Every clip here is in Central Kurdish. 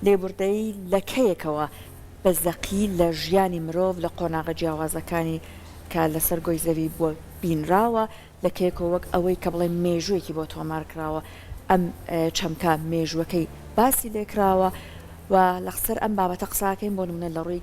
لێبوردەیی لە کەیەکەوە بە زەقی لە ژیانی مرۆڤ لە قۆناغە جیاوازەکانی کە لەسەر گۆی زەوی بووە بینراوە، لە کەیەکەوە وەک ئەوەی کە بڵێن مێژووێکی بۆ تۆمار کراوە ئەم چەمکە مێژووەکەی باسی لێکراوە و لەسەر ئەم بابەتە قساکەین بۆ نمونە لە ڕووی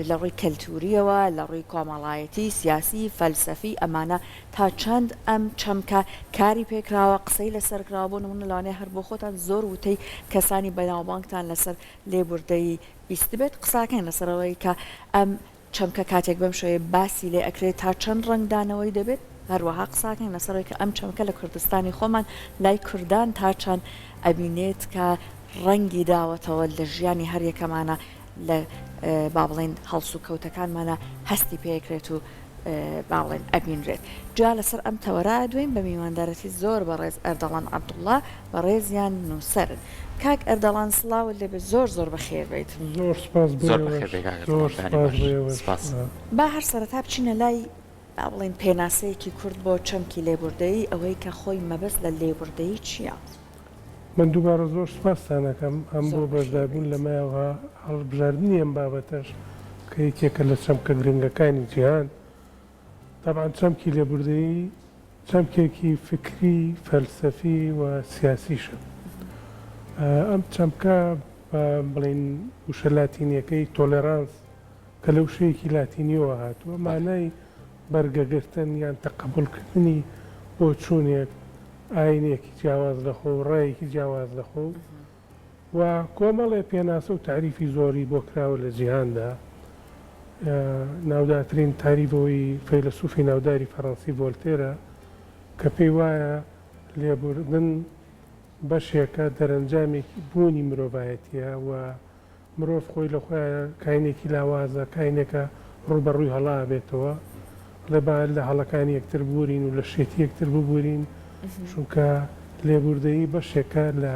لە ڕووی کەلتوریەوە لە ڕووی کۆمەڵایەتی سیاسی فەلسەفی ئەمانە تا چەند ئەم چەمکە کاری پێکراوە قسەی لەسەر کراوە بۆ نمونە لەوانەیە هەر بۆ خۆتان زۆر وتەی کەسانی بەناوبانگتان لەسەر لێبوردەیی بیستبێت قساکەین لەسەر ئەوەی کە ئەم چەمکە کاتێک بەم شێوەیە باسی لێ ئەکرێت تا چەند ڕەنگدانەوەی دەبێت؟ هەروەها قساکەین لەسەر ئەوەی کە ئەم چەمکە لە کوردستانی خۆمان لای کوردان تا چەند ئەبینێت کە ڕەنگی داوەتەوە لە ژیانی هەر یەکەمانە لە با بڵێین هەڵسوکەوتەکانمانە هەستی پێکرێت و با بڵێن ئەبینرێت. جا لەسەر ئەم تەوەرە ئەدوێین بە میواندارەتی زۆر بەڕێز ئەردەڵان عەبدوڵا بەڕێزیان نووسەرن. کاک ئەردەڵان سڵاوت لێبێت زۆر زۆر بەخێر بێیت. زۆر سوپاس بۆ زۆر ئێوەش بەخێر بێی کاک زۆر ئەردەڵان بەیانی سوپاس باش بۆ ئێوەش. سپاس. با هەر سەرەتا بچینە لای با بڵێین پێناسەیەکی کورت بۆ چەمکی لێبوردەیی، ئەوەی کە خۆی مەبەست لە لێبوردەیی چییە؟ من دووبارە زۆر سوپاستان ئەکەم هەم بۆ زۆر بەخێر بەشداربوون بێیت. لە مایەوە هەڵبژاردنی ئەم بابەتەش کە یەکێکە لە چەمکە گرنگەکانی جیهان. تەبعەن چەمکی لێبوردەیی چەمکێکی فکری، فەلسەفی و سیاسیشە. ئەم چەمکە بە بڵێین وشە لاتینییەکەی تۆلێرانس کە لە وشەیەکی لاتینییەوە هاتووە، مانای بەرگەگرتن یان تەقەبوڵکردنی بۆچوونێک، ئایینێکی جیاواز لە خۆ و ڕایەکی جیاواز لە خۆ و کۆمەڵێ پێناسە و تاریفی زۆری بۆ کراوە لە جیهاندا. ناودارترین تاریف ئەوەی فەیلەسوفی ناوداری فەرەنسی ڤۆلتێرە کە پێی وایە لێبوردن بەشێکە دەرەنجامێکی بوونی مرۆڤایەتییە و مرۆڤ خۆی لە خۆیا کاینێکی لاوازە، کاینێکە ڕووبەڕووی هەڵە ئەبێتەوە. ئەڵێ با لە هەڵەکانی یەکتر ببورین و لە شێتی یەکتر ببورین، چونکە لێبوردەیی بەشێکە لە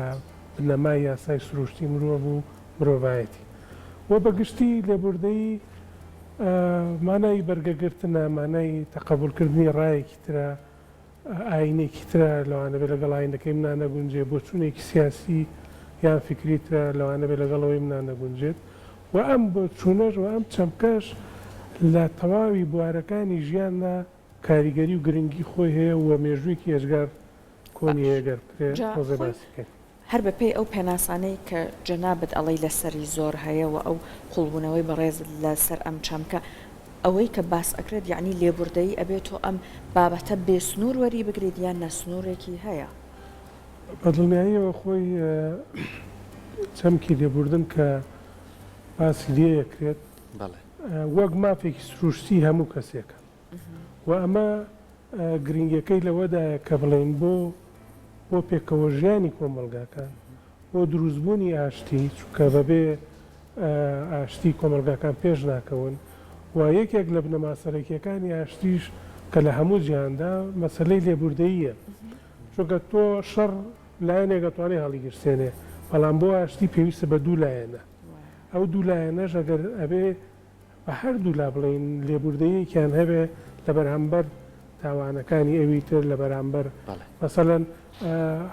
بنەمای یاسای سروشتی مرۆڤ و مرۆڤایەتی. وە بە گشتی لێبوردەیی مانای بەرگەگرتنە، مانای تەقەبولکردنی ڕایەکی ترە، ئایینێکی ترە، لەوانەبێ لەگەڵ ئایینەکەی منا نەگونجێ، بۆچوونێکی سیاسی یان فیکری ترە، لەوانەبێ لەگەڵ ئەوەی منا نەگونجێت و ئەم بۆچوونەش و ئەم چەمکەش لە تەواوی بوارەکانی ژیاندا کاریگەری و گرنگی خۆی هەیە و مێژوویەکی ئێجگار کۆنی باش هەیە گەر بکرێ جا تۆزێ خۆی باسی بکەین. هەر بە پێی ئەو پێناسانەی کە جەنابت ئەڵێی لە سەری زۆر هەیە و ئەو قوڵبوونەوەی بەڕێزت لە سەر ئەم چەمکە ئەوەی کە باس ئەکرێت یەعنی لێبوردەیی ئەبێ تۆ ئەم بابەتە بێ سنوور وەری بگریت یان نا سنوورێکی هەیە؟ بە دڵنیاییەوە خۆی چەمکی لێبوردن کە باسی لێ ئەکرێت وەک مافێکی سروشتی هەموو کەسێکە و ئەمە گرنگیەکەی لەوەدایە کە بڵێین بۆ بۆ پێکەوەژیانی کۆمەڵگاکان، بۆ دروستبوونی ئاشتی، چونکە بەبێ ئاشتی کۆمەڵگاکان پێش ناکەون و یەکێک لە بنەما سەرەکییەکانی ئاشتیش کە لە هەموو جیهاندا مەسەلەی لێبوردەییە، چونکە تۆ شەڕ لایەنێک ئەتوانێ هەڵیگرسێنێ، بەڵام بۆ ئاشتی پێویستە بە دوو لایەنە، ئەو دوو لایەنەش ئەگەر ئەبێ بە هەردوولا بڵێین لێبوردەییەکیان هەبێ لە بەرامبەر تاوانەکانی ئەوی تر لە بەرامبەر مەسەلەن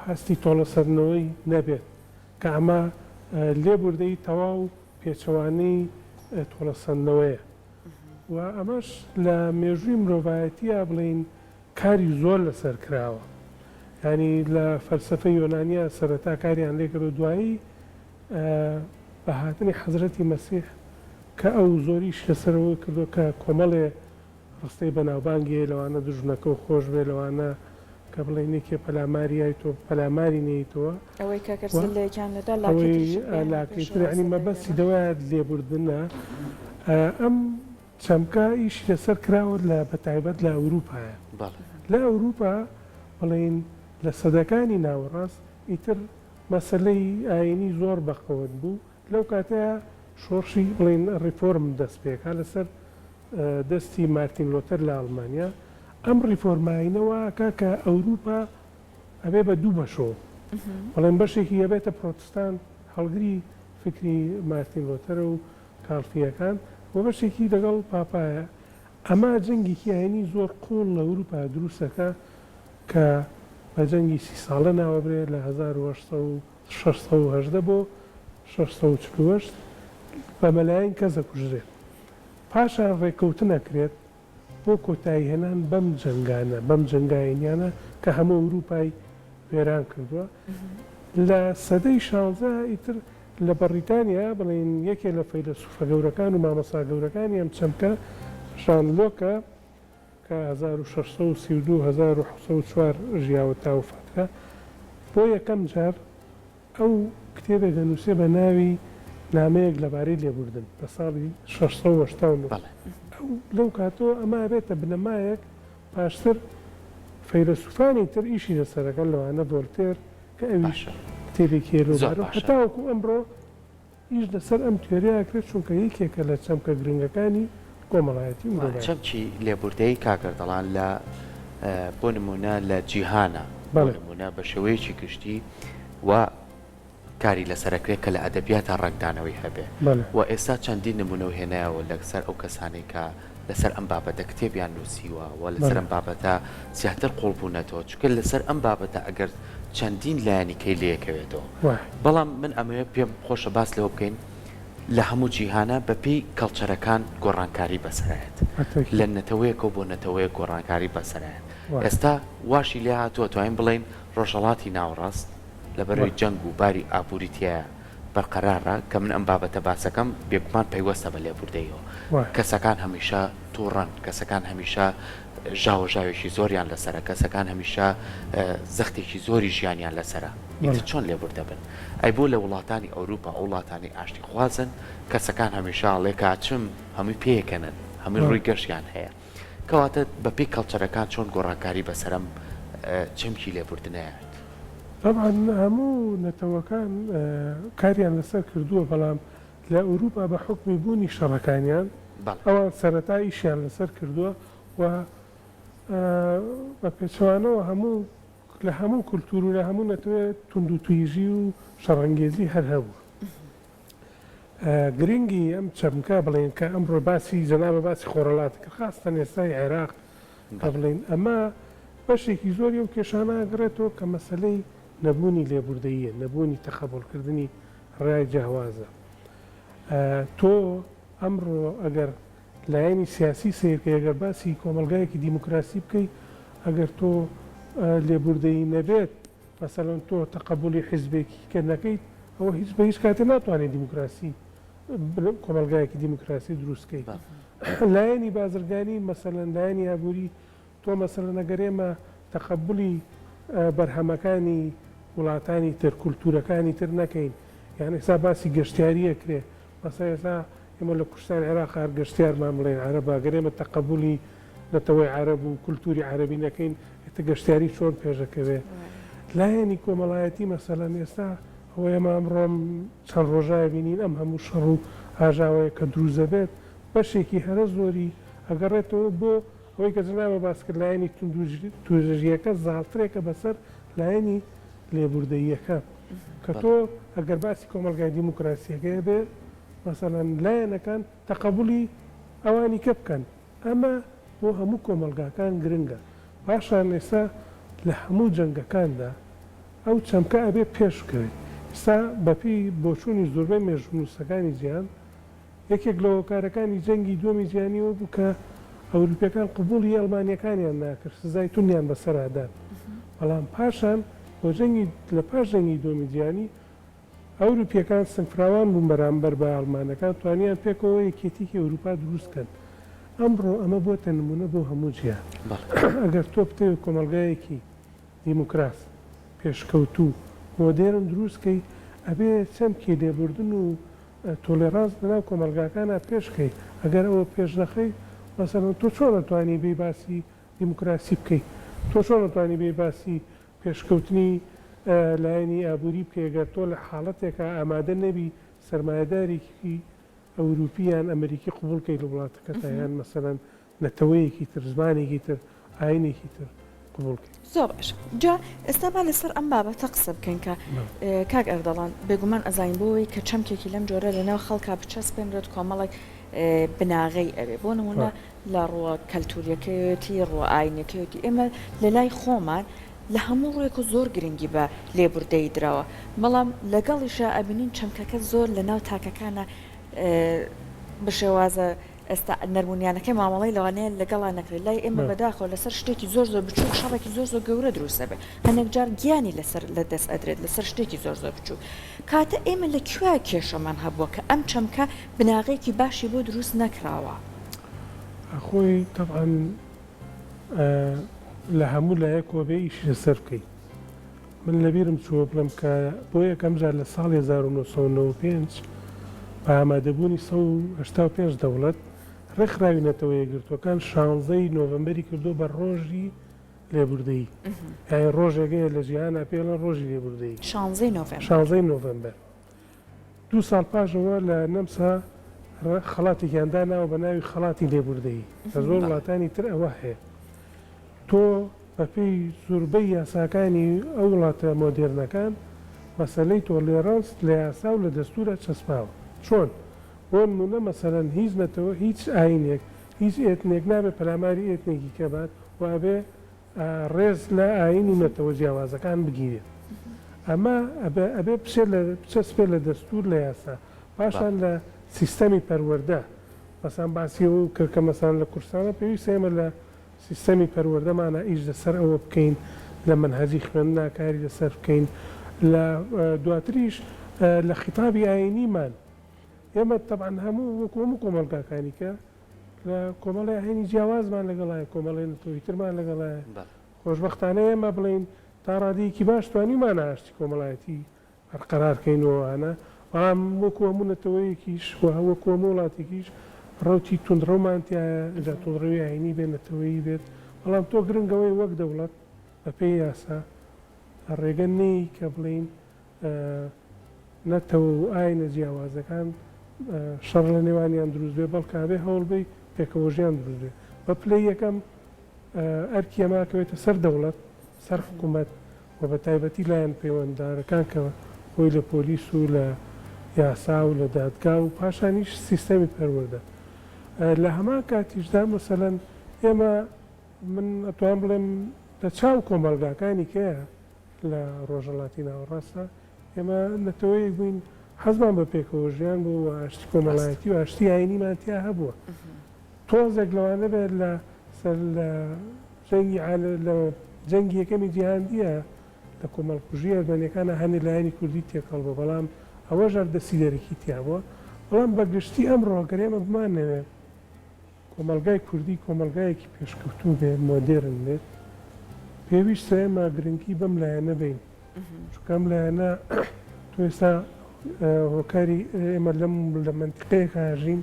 هەستی تۆڵەسەندنەوەی نەبێت کە ئەمە لێبوردەیی تەواو پێچەوانەی تۆڵەسەندنەوەیە و ئەمەش لە مێژووی مرۆڤایەتییا بڵێین کاری زۆر لەسەر کراوە یانی لە فەلسەفەی یۆنانیا سەرەتا کاریان لێکرد و دوایی بە هاتنی حەزرەتی مەسیح کە ئەو زۆر ئیشی لەسەر ئەوە کردووە کە کۆمەڵێ ڕستەی بەناوبانگی هەیە لەوانە دوژمنەکەو خۆش بێ لەوانە کە بڵێین یەکێ پەلاماری یای تۆ پەلاماری نەیتەوە ئەوەی کە گەر زللەیەکیان لێدا ئەوەی لاکەی تریشت بهێنە لاکەی تر پێشەوە یانی زللەی مەبەستی لێدە. لەوەیە لێبوردنە ئەم چەمکە ئیشی لەسەر کراوە لە بەتایبەت لە ئەوروپایە بەڵێ. لە ئەوروپا بڵێین لە سەدەکانی ناوەڕاست ئیتر مەسەلەی ئایینی زۆر بەقەوەت بوو، لەو کاتەیا شۆڕشی بڵێین ڕیفۆرم دەست پێکا لەسەر دەستی مارتین لۆتەر لە ئەڵمانیا، ئەم ڕیفۆرمە ئایینە وا ئەکا کە ئەوروپا ئەبێ بە دوو بەشەوە، بڵێن بەشێکی ئەبێتە پرۆتستانت هەڵگری فکری مارتین لۆتەرە و کاڵفییەکان و بەشێکی لەگەڵ پاپایە، ئەمە جەنگێکی ئایینی زۆر قووڵ لە ئەوروپا دروست ئەکا کە بە جەنگی سی ساڵە ناوەبرێ لە 1818 بۆ. 648 بە مەلایین کەس ئەکوژرێت. پاشان ڕێککەوتن ئەکرێت بۆ کۆتاییهێنان بەم جەنگانە، بەم جەنگە ئاینیانە کە هەموو ئەوروپای وێران کردووە. لە سەدەی شانزە ئیتر لە بەڕیتانیا بڵێین یەکێ لە فەیلەسوفە گەورەکان و مامۆستا گەورەکانی ئەم چەمکە ژان لۆکە کە 1632 1704 ژیاوە تا وەفات کرا بۆ یەکەم جار ئەو کتێبێک ئەنووسێ بە ناوی نامەیەک لەبارەی لێبوردن لە ساڵی 689. بەڵێ. ئەو لەو کاتەوە ئەمە ئەبێتە بنەمایەک پاشتر فەیلەسوفانی تر ئیشی لەسەر ئەکەن لەوانە ڤۆلتێر کە ئەویش باشە. کتێبێکی هەیە لەو زۆر بارەوە باشە. هەتاوەکو ئەمڕۆ ئیش لەسەر ئەم تیۆرییە ئەکرێت چونکە یەکێکە لە چەمکە گرنگەکانی کۆمەڵایەتی و مرۆڤایەتی. چەمکی لێبوردەیی کاک ئەردەڵان لە بۆ نموونە لە جیهانا بۆ بەڵێ. نموونە بە شێوەیەکی گشتی وا کاری لەسەر ئەکرێ کە لە ئەدەبیاتا ڕەنگدانەوەی هەبێ بەڵێ. و ئێستا چەندین نموونەو هێنایەوە لەسەر ئەو کەسانەی کە لەسەر ئەم بابەتە کتێبیان نووسیوە و لەسەر بەڵێ. ئەم بابەتە زیاتر قووڵ بوونەتەوە چونکە لەسەر ئەم بابەتە ئەگەر چەندین لایەنی کەی لێکەوێتەوە وایە. بەڵام من ئەمەوێ پێم خۆشە باس لەوە بکەین لە هەموو جیهانا بە پێی کەڵچەرەکان گۆڕانکاری بەسەرایەت بە تەئکید. لە نەتەوەیەکەوە بۆ نەتەوەیەک گۆڕانکاری بەسەرایەت وایە. ئێستا واشی لێ هاتووە توانین بڵێین ڕۆژهەڵاتی ناوەڕاست لەبەرەی بەڵێ. جەنگ و باری ئابووری تیایا بەرقەرارە کە من ئەم بابەتە باسەکەم بێگومان پەیوەستە بە لێبوردەییەوە. وایە. کەسەکان هەمیشە توڕەن، کەسەکان هەمیشە ژاوەژاوێکی زۆریان لەسەرە، کەسەکان هەمیشە زەختێکی زۆری ژیانیان لەسەرە، ئیتر بەڵێ. چۆن لێبوردە بن؟ ئەی بۆ لە وڵاتانی ئەوروپا ئەو وڵاتانەی ئاشتیخوازن کەسەکان هەمیشە ئەڵێ کاچم هەمووی پێکەنن، هەمووی بەڵێ. ڕووی گەشیان هەیە. کەواتە بەپێی کەڵچەرەکان چۆن گۆڕانکاری بەسەر ئەم چەمکی لێبوردنە یات؟ تەبعەن هەموو نەتەوەکان کاریان لەسەر کردووە، بەڵام لە ئەوروپا بە حوکمی بوونی شەڕەکانیان ئەوان سەرەتا ئیشیان لەسەر کردووە و بە پێچەوانەوە هەموو لە هەموو کولتوور و لە هەموو نەتەوەیەک توندوتیژی و شەڕەنگێزی هەر هەبووە. گرنگی ئەم چەمکە بڵێین کە ئەمڕۆ باسی جەنابە باسی خۆرهەڵات کرد خاستەن ئێستای عێراق کە بڵێین ئەمە بەشێکی زۆری ئەو کێشانە ئەگەڕێتەوە کە مەسەلەی نەبوونی لێبوردەییە، نەبوونی تەقەبوڵکردنی ڕای جیاوازە. تۆ ئەمڕۆ ئەگەر لایەنی سیاسی سەیر کەی، ئەگەر باسی کۆمەڵگایەکی دیموکراسی بکەی، ئەگەر تۆ لێبوردەیی نەبێت، مەسەلەن تۆ تەقەبوڵی حیزبێکی کە نەکەیت، ئەوە هیچ بە هیچ کاتێ ناتوانێت دیموکراسی کۆمەڵگایەکی دیموکراسی دروست کەی. لایەنی بازرگانی مەسەلەن لایەنی ئابووری تۆ مەسەلەن ئەگەر ئێمە تەقەبولی بەرهەمەکانی وڵاتانی تر کولتوورەکانی تر نەکەین یان ئێستا باسی گەشتیاری ئەکرێ مەسەلەن ئێستا ئێمە لە کوردستانی عێراق هەر گەشتیارمان بڵێن عەرەبە گەر ئێمە تەقەبولی نەتەوەی عەرەب و کولتووری عەرەبی نەکەین ئێتە گەشتیاری چۆن پێشەکەوێ لایەنی کۆمەڵایەتی مەسەلەن ئێستا ئەوە ئێمە ئەمڕۆ چەند ڕۆژە ئەبینین ئەم هەموو شەڕ و ئاژاوەیە کە دروست دەبێت بەشێکی هەرە زۆری ئەگەڕێتەوە بۆ ئەوەی کە جەنابت باس کرد لایەنی توندوتیژییەکە زاڵترێکە بەسەر لایەنی لێبوردەییەکە کە تۆ ئەگەر باسی کۆمەڵگای دیموکراسییەکەی ئەبێ مەسەلەن لایەنەکان تەقەبولی ئەوانی کە بکەن ئەمە بۆ هەموو کۆمەڵگاکان گرنگە پاشان ئێستا لە هەموو جەنگەکاندا ئەو چەمکە ئەبێ پێش بکەوێت ئێستا بەپێی بۆچوونی زۆربەی مێژوونووسەکانی جیهان یەکێک لە هۆکارەکانی جەنگی دووەمی جیهانی ئەوە بوو کە ئەوروپیەکان قبوڵی ئەڵمانیەکانیان ناکرد، سزای توندیان بەسەرا دان. بەڵام پاشان بۆ جەنگی لە پاش جەنگی دووەمی جیهانی ئەوروپیەکان سنگفراوان بوون بەرامبەر بە ئەڵمانەکان توانیان پێکەوە یەکێتیکی ئەوروپا دروست کەن. ئەمڕۆ ئەمە بۆتە نمونە بۆ هەموو جیهان. ئەگەر تۆ بتەوێت کۆمەڵگایەکی دیموکراس، پێشکەوتوو، مۆدێرن دروست کەی ئەبێ چەمکی لێبوردن و تۆلێڕانس لەناو کۆمەڵگاکانا پێش خەی، ئەگەر ئەوە پێش نەخەی مەسەلەن تۆ چۆن ئەتوانی بێی باسی دیموکراسی بکەی؟ تۆ چۆن ئەتوانی بێی باسی پێشکەوتنی لایەنی ئابووری بکەی ئەگەر تۆ لە حاڵەتێکا ئامادە نەبی سەرمایەدارێکی ئەوروپی یان ئەمریکی قبوڵ کەی لە وڵاتەکەتا یان مەسەلەن نەتەوەیەکی تر، زمانێکی تر، ئاینێکی تر قبوڵ کەی. زۆر باشە جا ئێستا با لەسەر ئەم بابەتە قسە بکەین کە کاک ئەردەڵان بێگومان ئەزانین بۆ ئەوەی کە چەمکێکی لەم جۆرە لەناو خەڵکا بچەسپێنرێت کۆمەڵێک بناغەی ئەوێ بۆ نمونە لە ڕووە کەلتوریەکەیەتی ڕووە ئاینەکەیەتی ئێمە لە لای خۆمان. لە هەموو ڕووێک و زۆر گرنگی بە لێبوردەیی دراوە بەڵام لەگەڵیشا ئەبینین چەمکەکە زۆر لە ناو تاکەکانا بە شێوازە ئێستا نەرمونیانەکەی مامەڵەی لەوانەیە لەگەڵا نەکرێت لای ئێمە بەداخەوە لەسەر شتێکی زۆر زۆر بچووک شەڕێکی زۆر زۆر گەورە دروست ئەبێت هەنێک جار گیانی لەسەر لە دەست ئەدرێت لەسەر شتێکی زۆر زۆر بچووک کاتە ئێمە لە کوێ کێشەمان هەبووە کە ئەم چەمکە بناغەیەکی باشی بۆ دروست نەکراوە؟ خۆی تەبعەن لە هەموو لایەکەوە بێ ئیشی لەسەر بکەی. من لەبیرم چووە بڵێم کە بۆ یەکەم جار لە ساڵی 1995 بە ئامادەبوونی 185 دەوڵەت، ڕێکخراوی نەتەوە یەکگرتووەکان شانزە ی نۆڤەمبەری کردووە بە ڕۆژی لێبوردەیی. یانی ڕۆژێک هەیە لە جیهانا پێی ئەڵێن ڕۆژی لێبوردەیی. شانزەی نۆڤەمبەر. شانزەی نۆڤەمبەر. دوو ساڵ پاش ئەوە لە نەمسا خەڵاتێکیان داناوە بە ناوی خەڵاتی لێبوردەیی. لە زۆر وڵاتانی تر ئەوە هەیە. تۆ بەپێی زوربەی یاساکانی ئەو وڵاتە مۆدێرنەکان مەسەلەی تۆلێرانس لە یاسا و لە دەستورا چەسپاوە. چۆن؟ بۆ نمونە مەسەلەن هیچ نەتەوە هیچ ئاینێک هیچ ئێتنێک نابێ پەلاماری ئێتنێکی کە بات و ئەبێ ڕێز لە ئاین و نەتەوە جیاوازەکان بگیرێت. ئەمە ئەبێ ئەبێ بچێت لە بچەسپێت لە دەستور لە یاسا پاشان لە سیستەمی پەروەردە مەسەلەن باسی ئەوە کرد کە مەسەلەن لە کوردستانا پێویستە ئێمە لە سیستەمی پەروەردەمانا ئیش لەسەر ئەوە بکەین، لە مەنهەجی خوێندنا کاری لەسەر بکەین، لە دواتریش لە خیتابی ئایینیمان ئێمە تەبعەن هەموو وەکو هەموو کۆمەڵگاکانی کە لە کۆمەڵی ئایینی جیاوازمان لەگەڵایە، کۆمەڵی نەتەوەی ترمان لەگەڵایە، خۆشبەختانە ئێمە بڵێین تا ڕادەیەکی باش توانیومانە ئاشتی کۆمەڵایەتی بەرقەرار کەین و ئەوانە، بەڵام وەکو هەموو نەتەوەیەکیش و وەکو هەموو وڵاتێکیش ڕەوتی توندڕەومان تیایە، ئینجا توندڕەوی ئایینی بێت، نەتەوەیی بێت، بەڵام تۆ گرنگ ئەوەیە وەک دەوڵەت بەپێی یاسا ڕێگە نەیی کە بڵێین نەتەوە و ئاینە جیاوازەکان شەڕ لە نێوانیان دروست بێت، بەڵکە ئەبێ هەوڵ بەی پێکەوەژیان دروست بێت. بە پلەی یەکەم ئەرکی ئەمە ئەکەوێتە سەر دەوڵەت، سەر حکوومەت، و بە تایبەتی لایەن پەیوەنددارەکان کە خۆی لە پۆلیس و لە یاسا و لە دادگا و پاشانیش سیستەمی پەروەردە. لە هەمان کاتیشدا مەسەلەن ئێمە من ئەتوانم بڵێم لە چاو کۆمەڵگاکانی کەیە لە ڕۆژهەڵاتی ناوەڕاستدا ئێمە نەتەوەیەک بووین حەزمان بە پێکەوە ژیان بوو و ئاشتی کۆمەڵایەتی و ئاشتی ئایینیمان تیا هەبووە. تۆزێک لەوانە بێت لە سەر لە جەنگی عالە لە جەنگی یەکەمی جیهاندییە لە کۆمەڵکوژی ئەرمەنیەکانا هەنێ لایەنی کوردی تێکەڵ بووە بەڵام ئەوەش هەر دەستی دەرەکی تیا بووە بەڵام بە گشتی ئەمڕۆ گەر ئێمە بمانەوێ کۆمەڵگای کوردی کۆمەڵگایەکی پێشکەوتوو بێ مۆدێرن بێت پێویستە ئێمە گرنگی بەم لایەنە بەین چونکە ئەم لایەنە تۆ ئێستا هۆکاری ئێمە لەم لە مەنتیقەیەکا ژین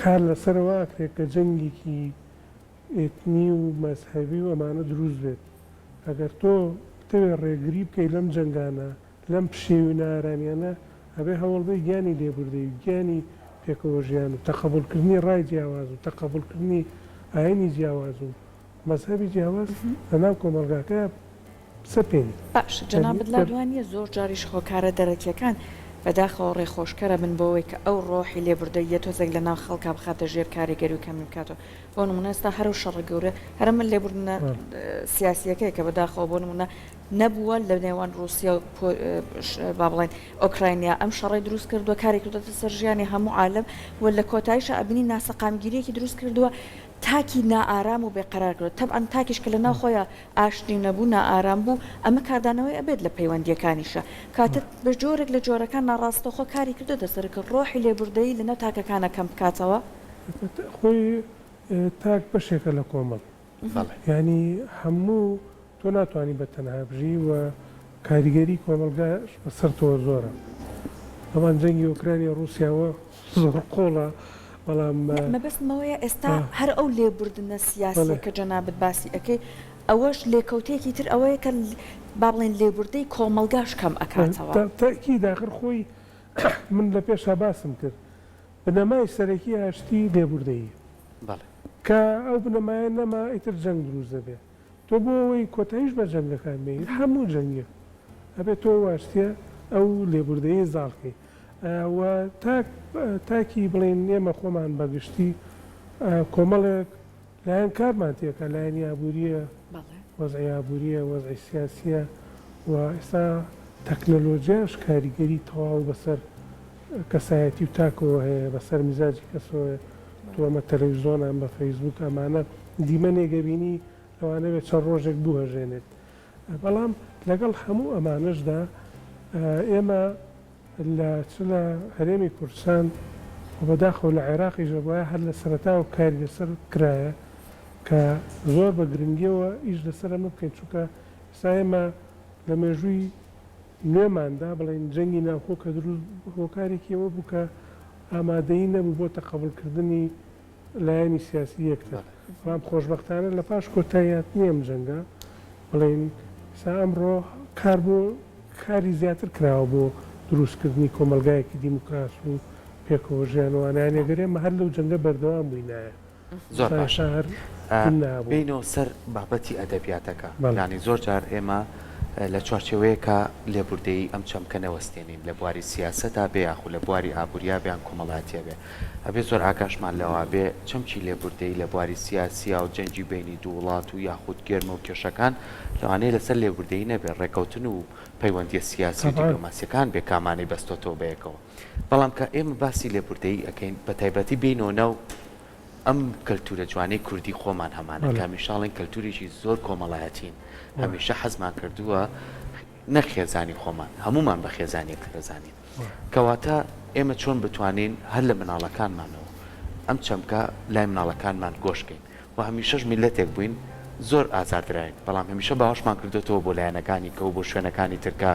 کار لەسەر ئەوە ئەکرێت کە جەنگێکی ئێتنی و مەزهەبی و ئەمانە دروست بێت. ئەگەر تۆ بتەوێت ڕێگری بکەیت لەم جەنگانە، لەم پشێوی و نائارامیانە، ئەبێ هەوڵبەی گیانی لێبوردەیی و گیانی پێکەوەژیان و تەقەبوڵکردنی ڕای جیاواز و تەقەبوڵکردنی ئاینی جیاواز و مەزهەبی جیاواز لەناو کۆمەڵگاکەیا بسەپێنی. باشە جەنابت لات وا نییە زۆر جاریش هۆکارە دەرەکیەکان بەداخەوە ڕێخۆشکەرە بن بۆ ئەوەی کە ئەو ڕۆحی لێبوردەییە تۆزێک لە ناو خەڵکا بخاتە ژێر کاریگەری و کەمی بکاتەوە بۆ نمونە ئێستا هەر ئەو شەڕە گەورە هەر ئەمە لێبوردنە سیاسیەکەیە کە بەداخەوە بۆ نمونە نەبووە لە نێوان ڕوسیا و با بڵێن ئۆکراینیا ئەم شەڕەی دروست کردووە کاری کردوەتە سەر ژیانی هەموو عالەم و لە کۆتاییشا ئەبینی ناسەقامگیریەکی دروست کردووە تاکی نائارام و بێقەرار کردووە تەبعەن تاکیش کە لە ناو خۆیا ئاشتی نەبوو نائارام بوو ئەمە کاردانەوەی ئەبێت لە پەیوەندیەکانیشا کاتە بە جۆرێک لە جۆرەکان ناڕاستەوخۆ کاری کردۆتە سەر کە ڕۆحی لێبوردەیی لە ناو تاکەکانا کەم بکاتەوە. خۆی تاک بەشێکە لە کۆمەڵ یانی هەموو تۆ ناتوانی بە تەنها بژی و کاریگەری کۆمەڵگاش بەسەر تۆوە زۆرە تەبعەن جەنگی ئۆکرانیا ڕوسیاوە زۆر قوڵە بەڵام. مەبەستم ئەوەیە ئێستا هەر ئەو لێبوردنە سیاسیە کە جەنابت باسی ئەکەی ئەوەش لێکەوتەیەکی تر ئەوەیە کە با بڵێین لێبوردەی کۆمەڵگاش کەم ئەکاتەوە. تەئکید ئاخر خۆی من لە پێشا باسم کرد بنەمای سەرەکی ئاشتی لێبوردەییە کە ئەو بنەمایە نەما ئیتر جەنگ دروست دەبێ. تۆ بۆ ئەوەی کۆتاییش بە جەنگەکان بێنی، هەموو جەنگێک ئەبێ تۆ ئەو ئاشتییە، ئەو لێبوردەیی زاڵ کەی و تاک تاکی بڵێین ئێمە خۆمان بە گشتی کۆمەڵێک لایەن کارمان تێکا، لایەنی ئابوورییە. وەزعی ئابوورییە، وەزعی سیاسییە و ئێستا تەکنەلۆجیاش کاریگەری تەواو بەسەر کەسایەتی و تاکەوە هەیە، بەسەر میزاجی کەسەوە هەیە. تۆ ئەمە تەلەویزۆن، ئەم بە فەیسبووک ئەمانە دیمەنێک ئەبینی لەوانەبێت چەند ڕۆژێک بوهەژێنێت. بەڵام لەگەڵ هەموو ئەمانەشدا ئێمە لە چ لە هەرێمی کوردستان و بەداخەوە لە عێراقیش ئەبوایە هەر لە سەرەتاوە کاری لەسەر بکرایە کە زۆر بە گرنگیەوە ئیش لەسەر ئەمە بکەین چونکە ئێستا ئێمە لە مێژووی نوێماندا بڵێین جەنگی ناوخۆ کە دروست هۆکارێکی ئەوە بوو کە ئامادەیی نەبوو بۆ تەقەبوڵکردنی لایەنی سیاسی یەکتر بەڵام خۆشبەختانە لە پاش کۆتایی هاتنی ئەم جەنگە بڵێین ئێستا ئەمڕۆ کار بۆ کاری زیاتر کراوە بۆ دروستکردنی کۆمەڵگایەکی دیموکراس و پێکەوە ژیان و ئەوانە یانی ئەگەر ئێمە هەر لەو جەنگە بەردەوام بووینایە زۆر باشە بێینەوە سەر بابەتی ئەدەبیاتەکە یانی زۆر جار ئێمە لە چوارچێوەیەکا لێبوردەیی ئەم چەمکە نەوەستێنین لە بواری سیاسەتا بێ یاخو لە بواری ئابوریا بێ یان کۆمەڵایەتیا بێ ئەبێ زۆر ئاگاشمان لەوە بێ چەمکی لێبوردەیی لە بواری سیاسیا و جەنگی بەینی دوو وڵات و یاخود گێرمە و کێشەکان لەوانەیە لەسەر لێبوردەیی نەبێ ڕێکەوتن و پەیوەندیە سیاسی و دیپلۆماسیەکان بێ کامانەی بەستۆتەوە بەیەکەوە بەڵام کە ئێمە باسی لێبوردەیی ئەکەین بەتایبەتی بێینەوە ناو ئەم کەلتورە جوانەی کوردی خۆمان هەمانە کە هەمیشە ئەڵێن کەلتورێکی زۆر کۆمەڵایەتین هەمیشە حەزمان کردووە نەک خێزانی خۆمان هەموومان بە خێزانی یەکتر ئەزانین کەواتە ئێمە چۆن بتوانین هەر لە مناڵەکانمانەوە ئەم چەمکە لای مناڵەکانمان گۆش کەین و هەمیشەش میللەتێک بووین زۆر ئازار دراین بەڵام هەمیشە باوەشمان کردۆتەوە بۆ لایەنەکانی کە و بۆ شوێنەکانی تر کە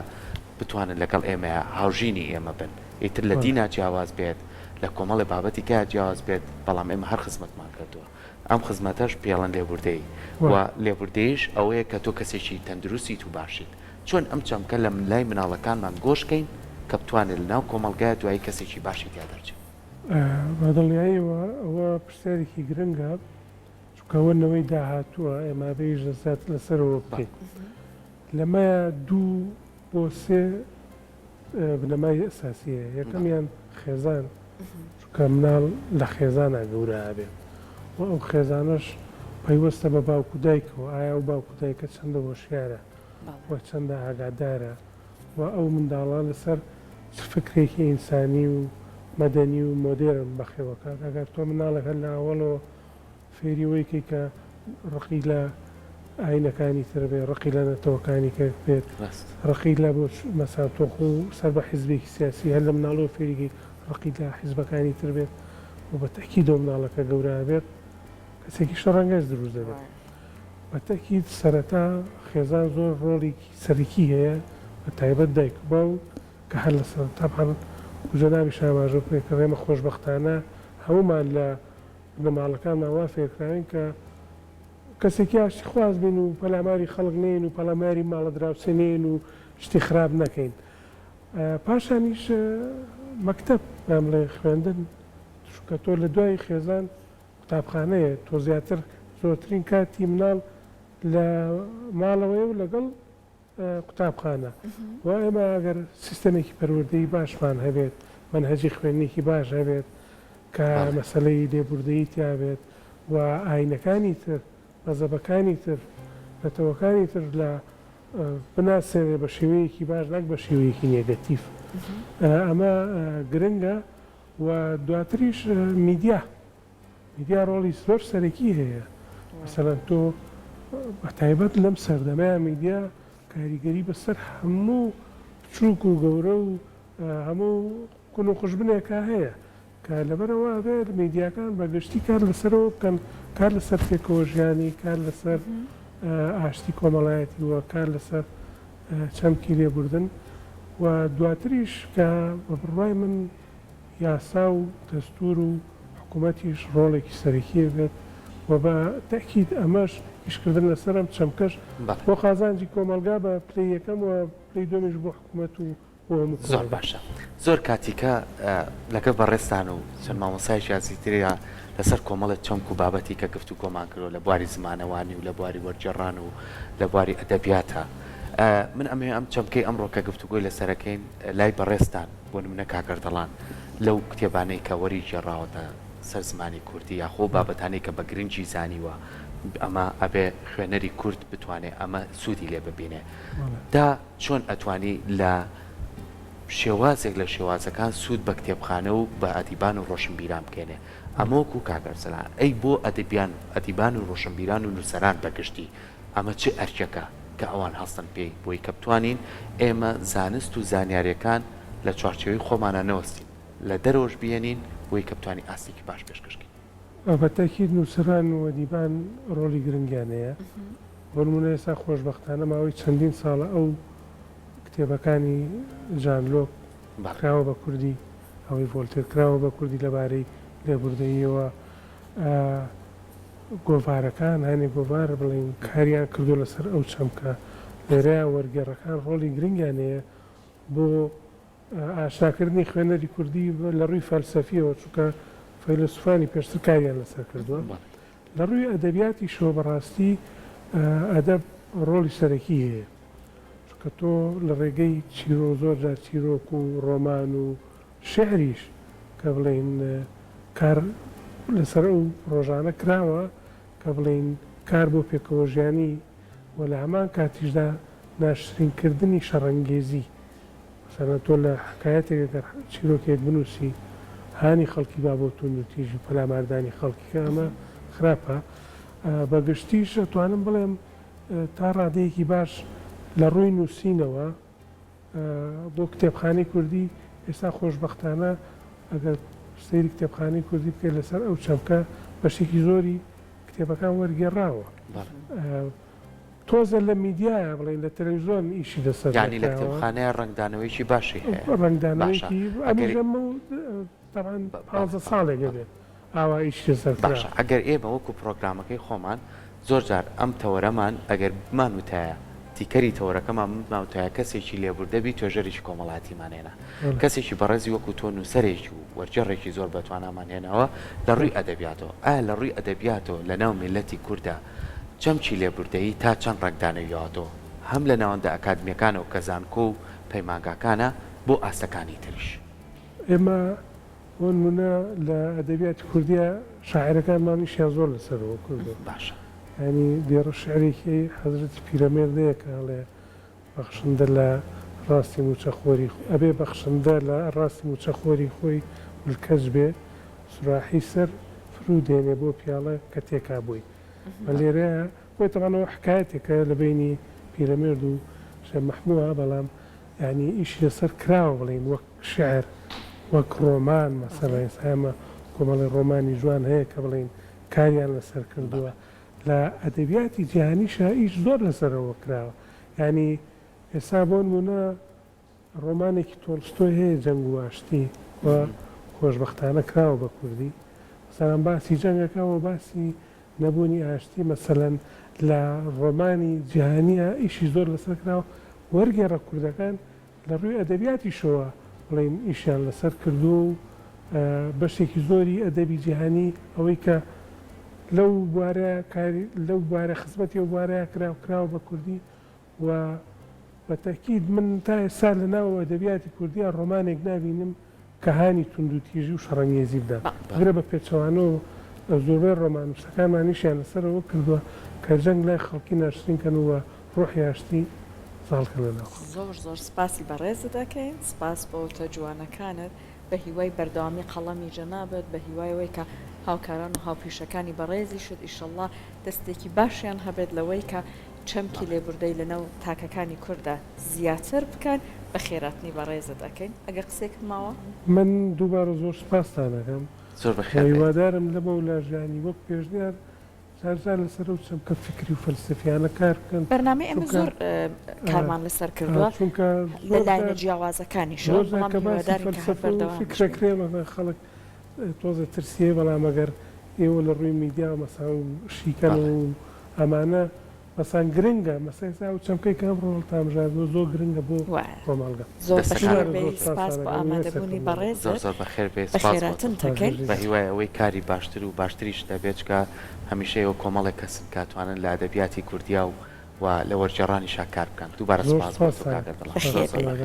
بتوانن لەگەڵ ئێمەیا هاوژینی ئێمە بن ئیتر لە دینا جیاواز بێت لە کۆمەڵێ بابەتی کە جیاواز بێت بەڵام ئێمە هەر خزمەتمان کردووە ئەم خزمەتەش پێڵەن لێبوردەیی و لێبوردەیش ئەوەیە کە تۆ کەسێکی تەندروستیت و باشیت چۆن ئەم چەمکە لە لای مناڵەکانمان گۆش کەین کە بتوانێت لە ناو کۆمەڵگایا دوایی کەسێکی باشی تیا دەرچێت. بە دڵنیاییەوە ئەوە پرسیارێکی گرنگە چونکە ئەوە نەوەی داهاتووە ئێمە ئەبێ ئیش زیاتر لەسەرەوە بکەین لەمەیا دوو بۆ سێ بنەمای ئەساسی هەیە یەکەمیان خێزان چونکە مناڵ لە خێزانا گەورە ئەبێت و ئەو خێزانەش پەیوەستە بە باوک و دایکەوە ئایا ئەو باوک و دایکە چەندە هۆشیارە و چەندە ئاگادارە و ئەو منداڵە لەسەر چ فکرێکی ئینسانی و مەدەنی و مۆدێرن بەخێوەکات ئەگەر تۆ مناڵێک هەر لە ئەوەڵەوە فێری وەی کەی کە ڕقی لە ئاینەکانی تر بێ، ڕقی لە نەتەوەکانی کە بێت، ڕقی لە بۆ مەسەلەن تۆ خۆ سەر بە حیزبێکی سیاسی هەر لە مناڵیەوە فێری کەی ڕقی لە حیزبەکانی تر بێت و بە تەئکیدەوە مناڵەکە گەورە ئەبێت کەسێکی شەڕەنگێز دروست دەبێت. بە تەئکید سەرەتا خێزان زۆر ڕۆڵیکی سەرەکی هەیە بە تایبەت دایک و باوک کە هەر لە سەرەتا تەبعەن وەکو جەنابیش ئاماژەو پێکرد ئێمە خۆشبەختانە هەموومان لە بنەماڵەکانمان وا فێرکراوین کە کەسێکی ئاشتیخواز بین و پەلاماری خەڵک نەیەین و پەلاماری ماڵە دراوسێ نەیەین و شتی خراپ نەکەین. پاشانیش مەکتەب یان بڵێ خوێندن، چونکە تۆ لە دوای خێزان قوتابخانەیە، تۆ زیاتر زۆرترین کاتی مناڵ لە ماڵەوەیە و لەگەڵ قوتابخانە و ئێمە ئەگەر سیستەمێکی پەروەردەیی باشمان هەبێت، مەنهەجی خوێندنێکی باش هەبێت کە مەسەلەی لێبوردەیی تیا بێت و ئاینەکانی تر، مەزەبەکانی تر، نەتەوەکانی تر لە بناسێنرێ بە شێوەیەکی باش نەک بە شێوەیەکی نێگەتیڤ. ئەمە گرنگە و دواتریش میدیا. میدیا ڕۆڵی زۆر سەرەکی هەیە مەسەلەن تۆ بە تایبەت لەم سەردەمەیا میدیا کاریگەری بەسەر هەموو بچووک و گەورە و هەموو کون و قوژبنێکا هەیە کە لەبەرئەوە ئەبێت میدیاکان بە گشتی کار لەسەرەوە بکەن کار لەسەر پێکەوە ژیانی کار لەسەر ئاشتی کۆمەڵایەتی و کار لەسەر چەمکی لێبوردن و دواتریش کە بە بڕوای من یاسا و دەستوور و حکوومەتیش ڕۆڵێکی سەرەکی هەبێت و بە تەئکید ئەمەش ئیشکردن لەسەر ئەم چەمکەش بۆ قازانجی کۆمەڵگا بە پلەی یەکەم و پلەی دووەمیش بۆ حکوومەت و بۆ هەموو زۆر کۆمەڵگا. باشە زۆر کاتیکە لەگەڵ بەڕێزتان و چەند مامۆستایەکی ئازیزی تریا لەسەر کۆمەڵێک چەمک و بابەتی کە گفتوگۆمان کردوە لە بواری زمانەوانی و لە بواری وەرگێڕان و لە بواری ئەدەبیاتا من ئەمەوێ ئەم چەمکەی ئەمڕۆ کە گفتوگۆی لەسەرەکەین لای بەڕێزتان بۆ نمونە کاک ئەردەڵان لەو کتێبانەی کە وەری گێڕاوەتە سەر زمانی کوردی یاخۆ ئەو بابەتانەی کە بە گرنگی زانیوە. ئەمە ئەبێ خوێنەری کورد بتوانێ ئەمە سوودی لێ ببینێ دا چۆن ئەتوانی لە شێوازێک لە شێوازەکان سوود بە کتێبخانە و بە ئەدیبان و ڕۆشنبیران بگەێنێ ئەمە وەکو کاک ئەرسەلان ئەی بۆ ئەدەبیان ئەدیبان و ڕۆشنبیران و نووسەران بە گشتی ئەمە چ ئەرکێکە کە ئەوان هەڵسن پێی بۆی کە بتوانین ئێمە زانست و زانیاریەکان لە چوارچێوەی خۆمانا نەوەستین لە دەرەوەش بیێنین بۆی کە بتوانین ئاستێکی باش پێشکەش کەین. بە تەئکید نووسەران و ئەدیبان ڕۆڵی گرنگیان هەیە. بۆ نموونە ئێستا خۆشبەختانە ماوەی چەندین ساڵە ئەو کتێبەکانی جان لۆک کراوە بە کوردی، ئەوەی ڤۆلتێر کراوە بە کوردی لەبارەی لێبوردەییەوە، گۆڤارەکان هەنێ گۆڤار بڵێین کاریان کردووە لەسەر ئەو چەمکە، لێرەیا وەرگێڕەکان ڕۆڵی گرنگیان هەیە بۆ ئاشناکردنی خوێنەری کوردی لە ڕووی فەلسەفییەوە، چونکە فەیلەسوفانی پێشتر کاریان لەسەر کردووە. لە ڕووی ئەدەبیاتیشەوە بەڕاستی ئەدەب ڕۆڵی سەرەکی هەیە، چونکە تۆ لە ڕێگەی چیرۆ زۆر جار چیرۆک و ڕۆمان و شیعریش کە بڵێین کار لەسەر ئەو پڕۆژانە کراوە کە بڵێین کار بۆ پێکەوەژیانی و لە هەمان کاتیشدا ناشرینکردنی شەڕەنگێزی مەسەلەن تۆ لە حەکایەتێک ئەگەر چیرۆکێک بنووسی هانی خەڵکی با بۆ توندوتیژی و پەلاماردانی خەڵکی کە ئەمە خراپە بە گشتیش ئەتوانم بڵێم تا ڕادەیەکی باش لە ڕووی نووسینەوە بۆ کتێبخانەی کوردی ئێستا خۆشبەختانە ئەگەر سەیری کتێبخانەی کوردی بکەیت لەسەر ئەو چەمکە بەشێکی زۆری کتێبەکان وەرگێڕاوە. تۆزە لە میدیایە بڵێین لە تەلەویزۆن ئیشی لەسەر یانی لە نەکراوە. کتێبخانەیە ڕەنگدانەوەیەکی باشی هەیە. باشە ڕەنگدانەوەیەکی ئەگەر ئەمیش ئەمە و تەبعەن بەڵێ پانزە بەڵێ ساڵێک بەڵێ. ئەبێت ئاوا ئیشی لەسەر باشە کراوە. ئەگەر ئێمە وەکو پڕۆگرامەکەی خۆمان زۆر جار ئەم تەوەرەمان ئەگەر بمان وتایە تیکەری تەوەرەکەمان بمان وتایە کەسێکی لێبوردە بی توێژەرێکی کۆمەڵایەتیمان هێنا کەسێکی بەڕێزی وەکو تۆ نووسەرێکی و وەرگێڕێکی زۆر بەتوانامان هێناوە لە ڕووی ئەدەبیاتەوە ئایا لە ڕووی ئەدەبیاتەوە لە ناو میللەتی کوردا چەمکی لێبوردەیی تا چەند ڕەنگدانەوی یاوەتەوە هەم لە ناوەندە ئەکادمیەکانەوە کە زانکۆ و پەیمانگاکانە بۆ ئاستەکانی تریش؟ ئێمە بۆ نموونە لە ئەدەبیاتی کوردیا شاعیرەکانمان ئیشیان زۆر لەسەرەوە کردووە. باشە. یانی دێڕە شیعرێکی حەزرەتی پیرەمێرد هەیە کە ئەڵێ، بەخشندە لە ڕاستی مووچەخۆری ئەبێ بەخشندە لە ڕاستی مووچەخۆری خۆی ملکەچ بێ، سوراحی سەر فروو دێنێ بۆ پیاڵە کە تێکا بۆی. و لێرەیا خۆی تەبعەن ئەوە حکایەتێکە لە بەینی پیرەمێرد و شێخ مەحمووە بەڵام یانی ئیشی لەسەر کراوە بڵێین وەک شیعر وەک ڕۆمان مەسەلەن ئێستا ئێمە کۆمەڵێ ڕۆمانی جوان هەیە کە بڵێین کاریان لەسەر کردووە لە ئەدەبیاتی جیهانیشا ئیش زۆر لەسەر ئەوە کراوە یانی ئێستا بۆ نموونە ڕۆمانێکی تۆڵستۆی هەیە جەنگ و ئاشتی و خۆشبەختانە کراوە بە کوردی مەسەلەن باسی جەنگ ئەکا و باسی نەبوونی ئاشتی مەسەلەن لە ڕۆمانی جیهانییا ئیشی زۆر لەسەر کراوە وەرگێڕە کوردەکان لە ڕووی ئەدەبیاتیشەوە بڵێین ئیشیان لەسەر کردووە و بەشێکی زۆری ئەدەبی جیهانی ئەوەی کە لەو بوارە کاری لەو بوارە خزمەتی ئەو بوارەیا کراوە کراوە بە کوردی و بە تەئکید من تا ئێستا لە ناو ئەدەبیاتی کوردیا ڕۆمانێک نابینم کە هانی توندوتیژی و شەڕەنگێزی بدا. بگرە بە پێچەوانەوە زۆربەی ڕۆماننووسەکانمان ئیشیان لەسەر ئەوە کردووە کە جەنگ لای خەڵکی ناشرین کەن و ڕۆحی ئاشتی زاڵ کەن لە ناو خەڵک. زۆر زۆر سپاسی بەڕێزت ئەکەین سپاس بۆ وتە جوانەکانت بە هیوای بەردەوامی قەڵەمی جەنابت بە هیوای ئەوەی کە هاوکاران و هاوپیشەکانی بەڕێزیشت ئیشەڵڵا دەستێکی باشیان هەبێت لەوەی کە چەمکی لێبوردەی لەناو تاکەکانی کورددا زیاتر بکەن، بەخێراتنی بەڕێزت ئەکەین. ئەگەر قسەیەکت ماوە؟ من دووبارە زۆر سوپاستان ئەکەم زۆر و بەخێر بێی. هیوادارم لەمەولا ژیانی وەک پێشنیار جار جار لەسەر ئەو چەمکە فیکری و فەلسەفیانە کار بکەن بەرنامەی ئێمە چونکە زۆر کارمان لەسەر کردووە چونکە لە زۆر لایەنە جار جیاوازەکانیشەوە، زۆر جار بەڵام کە باسی هیوادارین کە هەر فەلسەفە و بەردەوامیش فیکر بین. ئەکرێ مەسەلەن خەڵک تۆزێ ترسی هەیە بەڵام ئەگەر ئێوە لە ڕووی میدیاوە مەسەلەن شیکەنەوە بەڵێ. و ئەمانە مەسەن گرنگە مەسەن ئێستا ئەو چەمکەی کە ئەمڕۆ هەڵتانبژاردووە زۆر گرنگە بۆ وایە. کۆمەڵگە. زۆر دەستەکانت بەخێر دووبارە بێی زۆر سپاس سوپاستان بۆ ئەکەم هیوای ئامادەبوونی سەرکەوتن بۆ زۆر بەڕێزت زۆر بەخێر بێی سپاس بۆ تۆ. بەخێراتنت ئەکەین. بە هیوای ئەوەی کاری باشتر و باشتریشت هەبێ چونکە هەمیشە ئێوە کۆمەڵێک کەسن کە ئەتوانن لە ئەدەبیاتی کوردیا و و لە وەرگێڕانیشا کار بکەن. دووبارە زۆر سپاس بۆ تۆ سوپاستان کاک ئەکەم. ئەردەڵان. سوپاس زۆر زۆر بەخێر بێی. بەخێر.